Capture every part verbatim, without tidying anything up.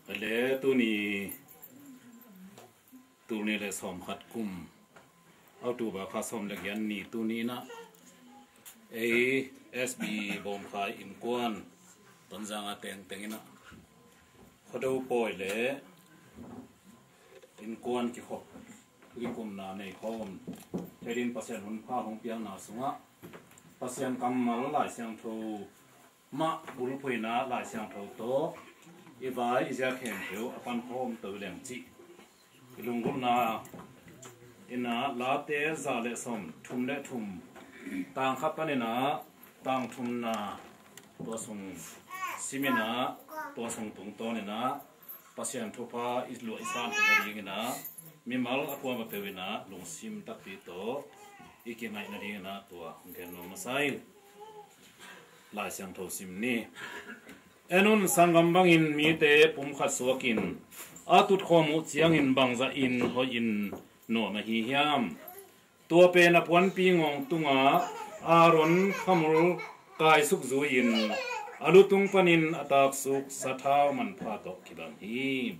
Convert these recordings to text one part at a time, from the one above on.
Leh tuni tul nih le sawmkhat kum October kha sawm le giat ni tuni in ah ei S B Bawmkhai innkuan Tonzang a tengteng in ah Khuado pawi le innkuan kikhop kikumna nei khawm thei dingin Pasian hunpha hong piakna sungah Pasian kammal Lai Siangtho mah bulphuhna Lai Siangtho tawh i vai i zia khempeuh a pan khawm to leng cih i lunggulhna in ah Late za le sawm thum le thum tang khat panin ah tang thumna tua sung simin ah tua sung tungtawnin ah Pasian thupha i luah i san theihna dingin ah mimal a kuama peuh in ah lungsim takpi tawh i kingaihna dingin ah tua hong gen nuam masa hi. Lai Siangtho sim ni. En un, sanggam bangin mite pumkhat suakin a tutkhawm uh ciangin bangzahin hoihin nuam ahi hiam? Tua pen a puanpi ngawng tungah Aaron khamul kaisuk zui-in a lutung panin a taksuk sathau manpha tawh kibang hi.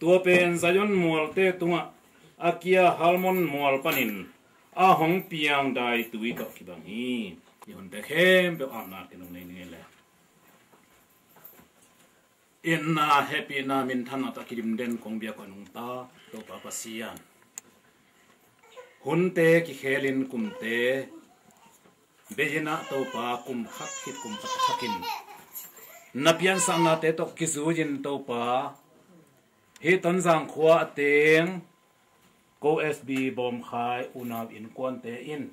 Tua pen Zion mualte tungah a kia Hermon mual panin a hong piang daitui tawh kibang hi. I hunte khempeuh apna kinung nei ni le. Itna hehpihna minthanna tawh kidim den kong biak uh a nungta Topa Pasian, hunte kikhelin kumte bei-in ah Topa kum khat khit kum khat thakin na piansaknate tawh kizui-in Topa hih Tonzang khua a teng ko S B Bawmkhai unau innkuante in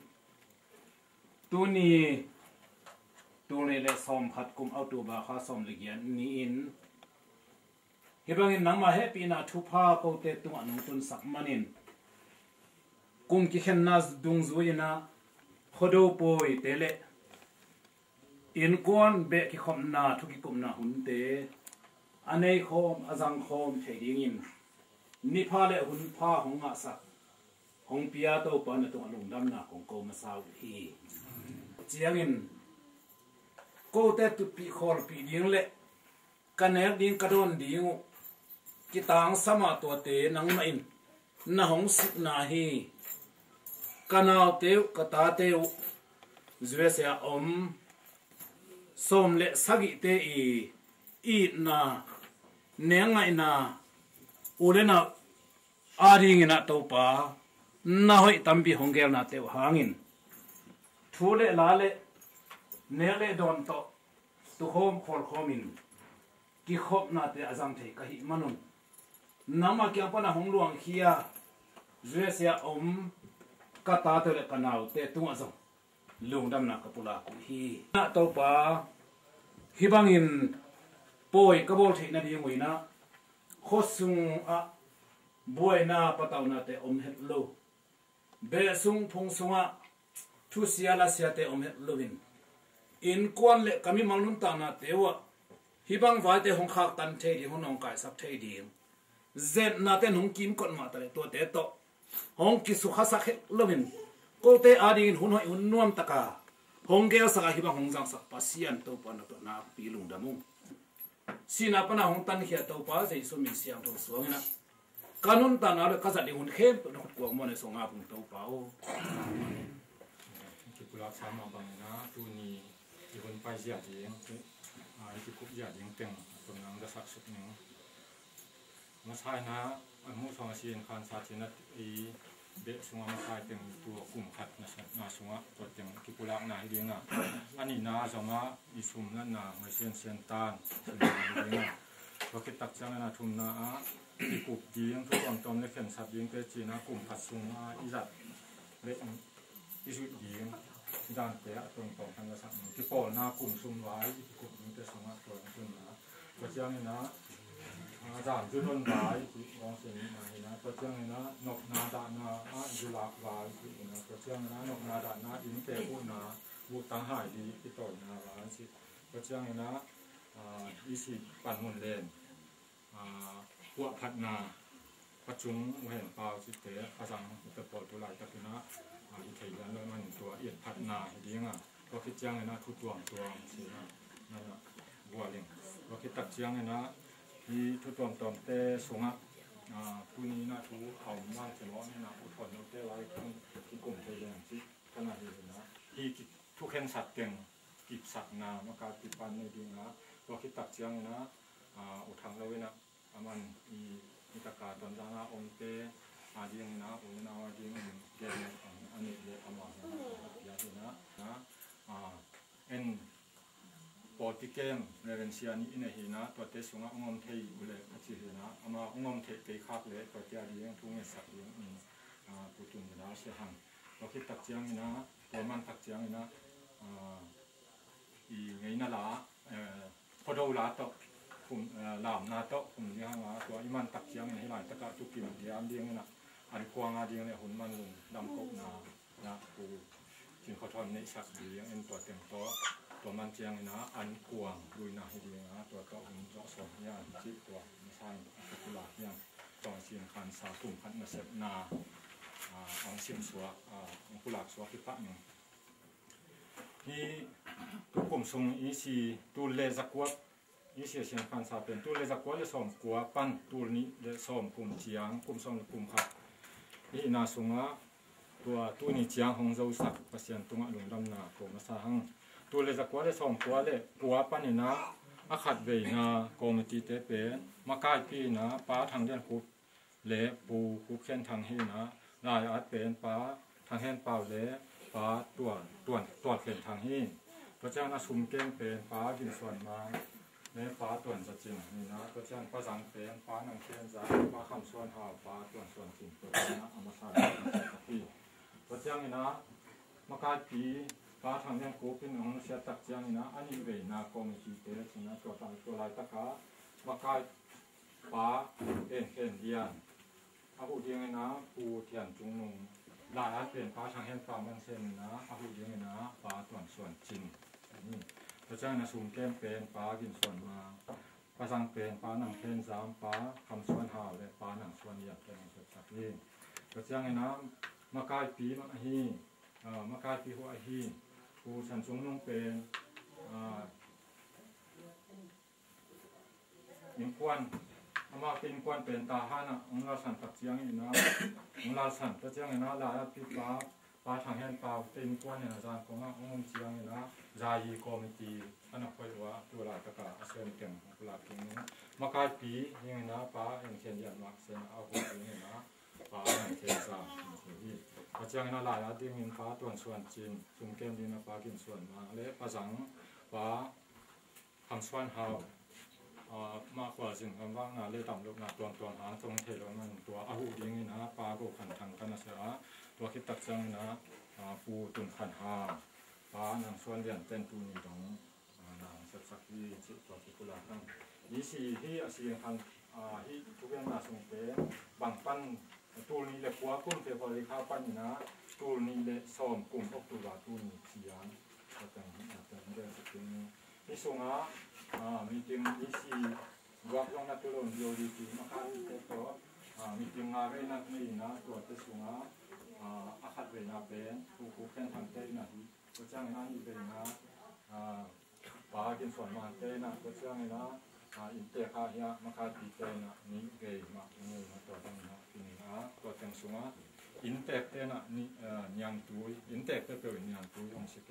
tuni tul nih le sawmkhat kum October kha sawm le giat ni-in hih bangin nangmah hehpihna thupha kote tungah nong tunsak manin kum kikhenna dungzui-in ah Khuado pawite le innkuan beh kikhopna thu kikupna hunte a neikhawm a zangkhawm thei dingin nipha le hunpha hong ngahsak hong pia Topa na tungah lungdamna kong ko masa uh hi. Ciangin kote tutpih khawlpih ding le ka nek ding ka dawn ding uh kitangsam ah tuate nangmah in na hong sukna hi. Ka naute uh ka tate uh U S A om sawm le sagihte i itna, nek ngaihna, u le nau adingin ah Topa na hoih tampi hong gelnate uh hangin thu le la le nek le dawn tawh tukhawm khawlkhawmin kikhopnate a zang thei ka hih manun nangmah kiang pana hong luangkhia U S A om ka tate le ka naute tungah zong lungdamna ka pulak uh hi. Na Topa, hih bangin pawi ka bawl theih nading uh in ah khuasung ah buaina patauhnate om het lo, beh sung phung sungah thusia lasiate om het loin innkuan le ka mimal nuntaknate uh ah hih bang vaite hong khaktan thei ding, hong nawngkaisak thei ding zetnate in hong kimkot mahta le tuate tawh hong kisukhasak het loin kote adingin hun hoih hun nuamtaka hong gelsak a hih bang hong zangsak Pasian Topa na tawh nakpi lungdam ung. Sihna pana hong tankhia Topa Jesu min siangtho suangin ah ka nuntakna le ka zat ding hun khempeuh na khut kuang muan a song ngap ung Topa aw. Kipulak sa mah bangin ah tuni i hun pai zia ding, i kikup zia ding teng a tun nang zasak suk ning. Masa in ah a muh sawng a si in khansa cin ah i beh sungah masa teng tua kum khat na sungah tua teng kipulakna hi ding a, a nihna zongah i sum natna mai sensen tan hi ding a, tua khit tak ciangin a thumna ah i kup ding thu tuamtuam le khensat dingte cin ah kum khat sungah i zat le i zuih ding dante a tongtong khan ka sak ning. Kipawlna kum sum vai i kikup dingte sungah tua in thumna. Tua ciangin ah zan zu don vai cih gawng sin nihna hi na. Tua ciangin ah nopna dahna ah zu lak vai cih hi na. Tua ciangin ah nopna dahna innte buhna buhtang hai dih kitawina vai cih. Tua ciangin ah i sih panmun len puahphatna, pacung uhen pau cihte a zang ute pawl tu laitakin ah i thei lian lo manin tua itphatna hi ding a, tua khit ciangin ah thu tuamtuam cih na, nan ah bual in. Tua khit tak ciangin ah Hih thu tuamtuamte sungah, ah, tuni inah thu a om mang ci mawh inah U Thawn Lote lai thu kikum thei leng cih ka na hi inah, hih thu khensat teng kipsakna makaipi pan nei dingah, tua khit tak ciang inah, ah, U Thang Lo inah a man i, i taka Tonzang a omte a ding inah, u le nau a ding in gen a neih le amah hi inah, ah, en Pawlpi kem Reverend Sia nih in ahi inah, tuate sungah ong om thei uh leh a ci hi inah, amah ong om theih kei khak leh tuate a ding thu ngetsak ding in, ah, Pu Tun Dal Sia Hang. Tua khit tak ciang inah, tua man tak ciang inah, ah, i ngeina la, eh, Khuado la tawh khum, eh, lamna tawh khum ding hang a, tua i man tak ciang inah hih laitakah tukim diam ding inah, an kuang a ding le hun man lungdam kohna na Pu Cin Khua Thawn neihsak ding in, tua teng tawh tua man ciang inah an kuang luina hi ding a, tua tawh hun zawh sawm hi a cih tua masa in a ka pulak hi a, tua Sian Khan Sa kum khat nasepna, ah, ong sim suak, ah, ong pulak suak hi pah ning. Hih tukum sung i si tul le zakua, i si a Sian Khan Sa pen tul le zakua le sawm kua pan tul nih le sawm kum ciang, kum sawm le kum khat i hihna sungah tua tuni ciang hong zosak Pasian tungah lungdamna ko masa hang. Tul le zakua le sawm kua le kua pan inah a khat veina committee te pen makaipi inah Pa Thang Lian Kup le Pu Kup Khen Thang hi inah, lai-at pen Pa Thang Hen Pau le Pa Tuan, Tuan, Tuan Khen Thang hi. Tua ciang a sum kem pen Pa Gin Suan Mang le Pa Tuan Za Cin hi inah, tua ciang Pa Zang pen Pa Nang Khen Za, Pa Kham Suan Hau, Pa Tuan Suan Cin, tua ciang a masa hi. Tua ciang inah makaipi Pa Thang Lian Kup in hong siat tak ciang inah a nih veina committee te ci inah, tua, tua laitakah makai Pa En Khen Lian, a huh ding inah Pu Thian Cung Nung, lai-at pen Pa Thang Hen Pau man sen inah, a huh ding inah Pa Tuan Suan Cin. Tua ciang inah sum kem pen Pa Gin Suan Mang, Pa Zang pen Pa Nang Khen Zam, Pa Kham Suan Hau le Pa Nang Suan Lian te hong sepsak hi. Tua ciang inah makaipi mah ahi, ah, makaipi huh ahi Pu San Cung Nung pen, ah, innkuan, amau te innkuan pen Tahan ah hong lalsan tak ciang inah, hong lalsan tak ciang inah, lai-at pi Pa, Pa Thang Hen Pau te innkuan inah Zangkong ah hong om ciang inah, Zayi committee a na poi uh a, tu laitakah a sem teng hong pulak ding in, makaipi ding inah Pa En Khen Lian mah sen a, a huh ding inah Pa Nang Khen Zam hi. Tua ciang inah lai-at dingin Pa Tuan Suan Cin, sum kem ding inah Pa Gin Suan Mang le Pa Zang, Pa Kham Suan Hau, ah, mah khualzin gamvakna le damlohna tuamtuam hang tong thei lo man, tua a huh ding inah Pa Go Khan Thang ka na sia a, tua khit tak ciang inah, ah, Pu Tun Khan Hau, Pa Nang Suan Lian ten tuni dong, ah, na hong sepsak hi cih tua kipulak hang. I si hi a si khan, ah, hih thugenna sungte bang pan tul nih le kua kum February kha pan inah tul nih le sawm kum October tuni ciang, tua teng, tua teng hong gensak ding hi. Hih sungah, ah, meeting i si guak zong na tu lo, D O D T makaite tawh, ah, meeting nga vei na nei inah, tuate sungah, ah, a khat veina pen Pu Khen Thang te inah hi. Tua ciang inah a nih veina, ah, Pa Gin Suan Mang te inah, tua ciang inah, ah, inntek ah hiah makaipi te inah nih vei mah i nei inah, tua teng inah kinin a, tua teng sungah inntek te inah nih, ah, niangtui, inntek peuhpeuh in niangtui hong sik